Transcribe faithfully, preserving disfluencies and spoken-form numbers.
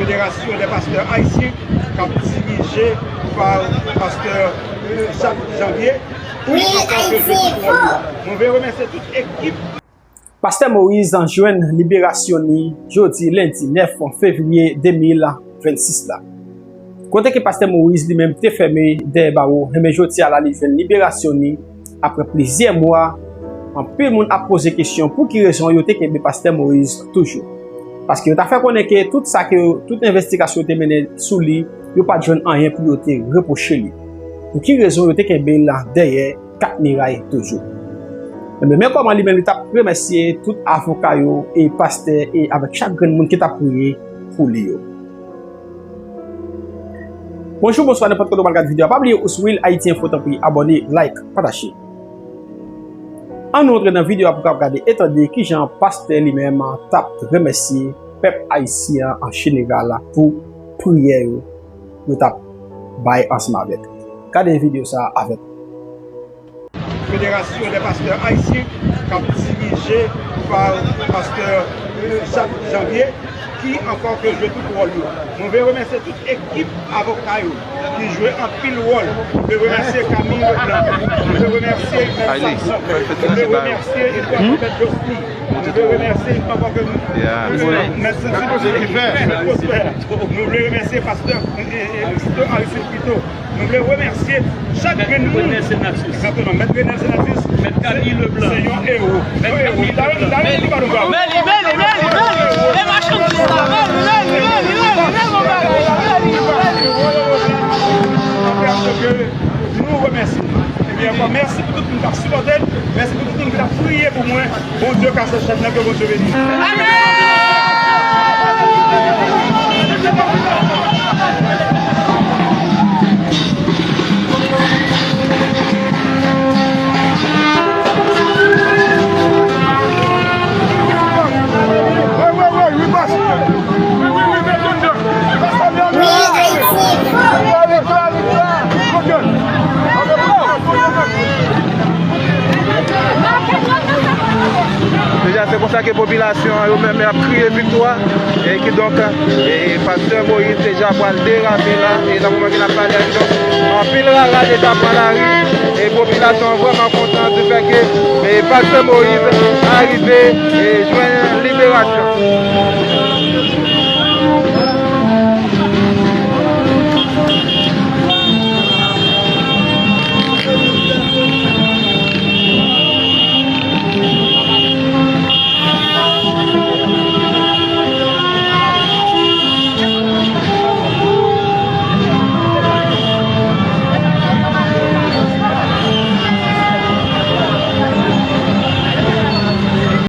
Fédération des pasteurs haïtiens, k ap dirije pa pastè Jacques Janvier, ki ankò ke jwe tout wòl yo. Mwen vle remèsye tout ekip. Pastè Moïse jwenn liberasyon ni jodi lendi nèf fevriye de mil vennsis la. Kote ke pastè Moïse li menm te fèmen dèyè bawo, enben jodi a la li jwenn liberasyon ni apre plizyè mwa. Anpil moun ap poze kesyon pou ki rezon yo te kenbe pastè Moïse toujou. Paske yo ta fè konnen ke tout sa ke yo, tout envestigasyon yo te mennen sou li, yo pa t jwenn anyen pou yo te repwoche li. Pou ki rezon yo te kenbe l dèyè kat miray toujou? Enben, men kòman li menm li t ap remèsye tout avoka yo e pastè e avèk chak grenn moun ki t ap priye pou li yo. Bonjou, bonswa, nenpòt kote w pral gade videyo a. Pa bliye ou sou Real Haiti Info, tanpri abòne, like, pataje. Ann nou antre nan videyo a pou w kapab gade e tande kijan pastè li menm t ap remèsye pèp ayisyen an jeneral pou priyè yo, yo t ap bay ansanm avèk. Gade videyo sa a avèk. Fédération des pasteurs haïtiens, k ap dirije pa pastè Jacques Janvier, ki ankò ke jwe tout wòl yo. Mwen vle remèsye tout ekip avoka yo ki jwe anpil wòl. Mwen vle remèsye Camille Leblanc. Mwen vle remèsye Mèt Samson. Mwen vle remèsye Edouard Robert Josny. Mwen vle remèsye ankò ke mèt Santi Prosper. Mèt Prosper. Nou vle remèsye pastè, e, e, e, Tito Aristide Pito. Nou vle remèsye chak grenn moun. Mèt Renel Senatus. Egzakteman. Mèt Renel Senatus. Mèt Camille Leblanc. Se yon ewo. Mèt Yon ewo. Camille Leblanc. Dayè, dayè, nou pa nou ba. Meli, Meli, Meli, Meli. E machann sa. Meli, Meli, Meli, Meli, mon bagay. Meli, Meli, Meli. Anpil ke nou remèsye. Ebyen, ankò, mèsi pou tout moun k ap sipòte n. Mèsi pou tout moun ki t ap priye pou mwen. Bondye kase chèn nan, ke Bondye beni. Deja, se konsa ke popilasyon an yo menm ap kriye viktwa. E kidonk, e pastè Moïse deja pral derape la. E nan moman ke n ap pale a, kidonk, anpil rara deja pran lari. E popilasyon an vrèman kontan di fè ke, e pastè Moïse arive, e jwenn liberasyon.